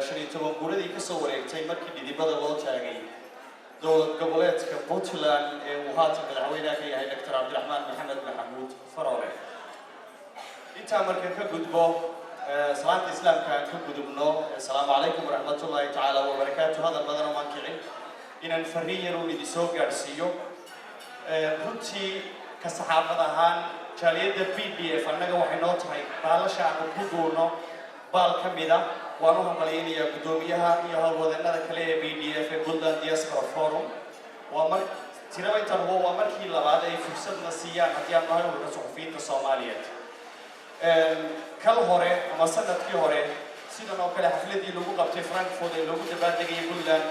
15 guuradii ka soo wareegtay markii dhidibada loo taagay dowlad goboleedka Puntland ee uu haatan madaxweynaha ka yahay Dr. Cabdiraxmaan Maxamed Maxamuud Faroole. Intaa markan ka gudbo, salaanta Islaamka aan ka gudubno, asalaamu calaykum waraxmatullaahi tacaala wabarakaatu. Hadal badan oo maan kicin inaan fariin yar uun idin soo gaadhsiiyo. Runtii ka saxaafad ahaan, jaaliyadda BDF annaga waxay noo tahay baalasha aanu ku duulno baal ka mid a. Waan u hambalyaynayaa guddoomiyaha iyo howlwadeenada kale ee BDF ee Puntland Diaspora Forum. Waa mar tiraba intaan hubo, waa markii labaad ay fursadna siiyaan haddii aan nahay ururka suxufiyiinta Soomaaliyeed. Kal hore ama sanadkii hore, sidan oo kale xafladii lagu qabtay Frankfurt ee loogu dabaaldegayay Puntland,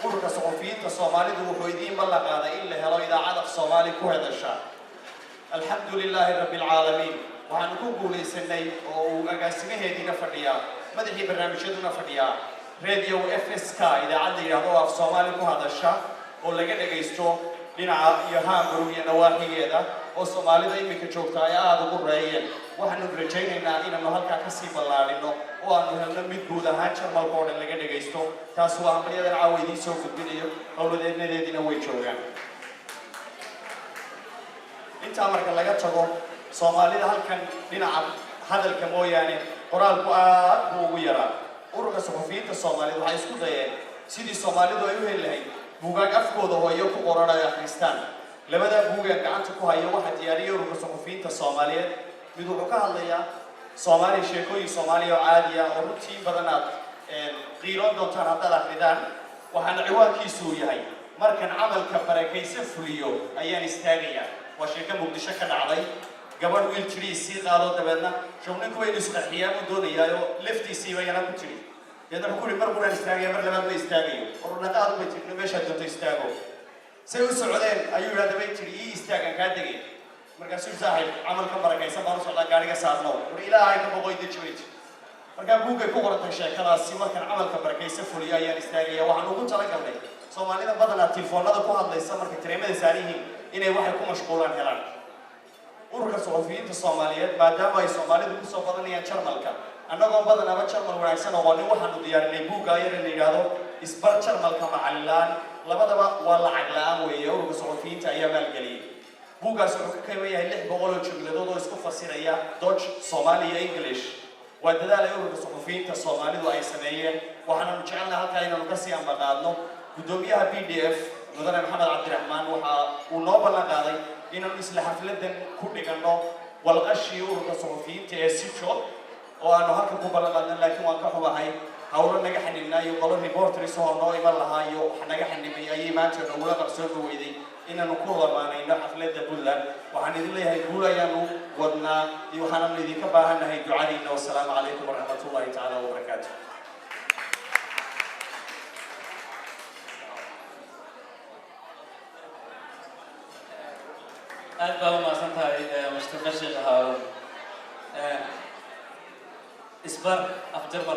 ururka suxufiyiinta Soomaalidu wuxuu idiin ballan qaaday in la helo idaacad af Soomaali ku hadasha. Alxamdu lilaahi rabbi alcaalamiin, waxaanu ku guulaysanay oo uu agaasimaheediina fadhiyaa, madaxii barnaamijyaduna fadhiyaa, Radio FSK idaacad la yidhahdo oo af Soomaali ku hadasha oo laga dhagaysto dhinaca iyo Hamburg iyo nawaaxigeeda, oo Soomaalida iminka joogta ay aada ugu reeyeen. Waxaanu rajaynaynaa inaanu halkaa kasii ballaadhino oo aanu helno mid guud ahaan Jarmalka oo dhan laga dhagaysto. Taas waa hambalyadan caawa idiin soo gudbinayo, howladeednadeediina way joogaan. Intaa marka laga tago, Soomaalida halkan dhinaca hadalka mooyaane qoraalku aad buu ugu yaraa. Ururka suxufiyiinta Soomaaliyeed waxay isku dayeen sidii Soomaalidu ay u heli lahayd buugaag afkooda hooyo ku qoran ay akhristaan. Labadaa buugaan gacanta ku hayo waxaa diyaariyay ururka suxufiyiinta Soomaaliyeed. Mid wuxuu ka hadlayaa Soomaaliya, sheekooyin Soomaaliya oo caadiya oo runtii in badan aad qiiroon doontaan haddaad akridaan. Waxaana ciwaankiisu uu yahay "Markan Camalka Barakayse Fuliyo Ayaan Istaagayaa". Waa sheeko Muqdisho ka dhacday, gabadh wiil jiri isii qaado, dabeedna show ninku waynu isqarxiyaa buu doonayaayo, laftiisiiba yana ku jiri. Deedna wuxuu ku yidhi, "Mar quraan istaagaya, mar labaad ma istaagayo." "Ornaqaadu," bay tiri, "meeshaad doonto istaago." Say u socdeen ayuu yidhahda, bay tiri, "Ii istaagan, kaa degay." Markaasuu yidhi, "Saaxiib, camalka barakaysan baan u socdaa, gaariga saarnow." "War Ilaahay ka boqoy, deji," bay tiri. Markaa buuggay ku qorantay sheekadaasi, "Markaan Camalka Barakaysa Fuliyo Ayaan Istaagaya". Waxaan ugu talagalnay Soomaalida badanaa telefoonada ku hadlaysa markay tareemada saaran yihiin inay waxay ku mashquulaan helaan. Ururka suxufiyiinta Soomaaliyeed, maadaama ay Soomaalidu kusoo badanayaan Jarmalka, annagoo badanaba Jarmal wanaagsan oqonin, waxaanu diyaarinay buugga yar la yidhaahdo "Isbar Jarmalka Macalin La'aan". Labadaba waa lacag la'aan weeye, ururka suxufiyiinta ayaa maalgeliyey. Buuggaas wuxuu ka kooban yahay 600 oo jumladood oo isku fasiraya Deutsch, Soomaali iyo English. Waa dadaal ay ururka suxufiyiinta Soomaalidu ay sameeyeen. Waxaananu jecelnahay halkaa inaanu kasii ambaqaadno. Guddoomiyaha BDF, mudane Maxamed Cabdiraxmaan, waxa uu noo ballan qaaday inaanu isla xafladan ku dhiganno walqashii ururka suxufiyiinta ee Sijo oo aanu halkan ku ballan qaadno, laakiin waan ka xumahay, hawlo naga xanibnaa iyo qolo reporters oo noo iman lahaa iyo wax naga xanibay ayay maanta nogula qarsoomi weyday inaanu ku lamaanayno xafladda Puntland. Waxaan idin leeyahay guul ayaanu wadnaa iyo waxaananu idinka baahannahay ducadiina. Wasalaamu calaykum waraxmatullahi tacaala wabarakaatu. Aad baa u mahadsan tahay, Mustafa Sheekh Haarun. Isbar af Jarmal.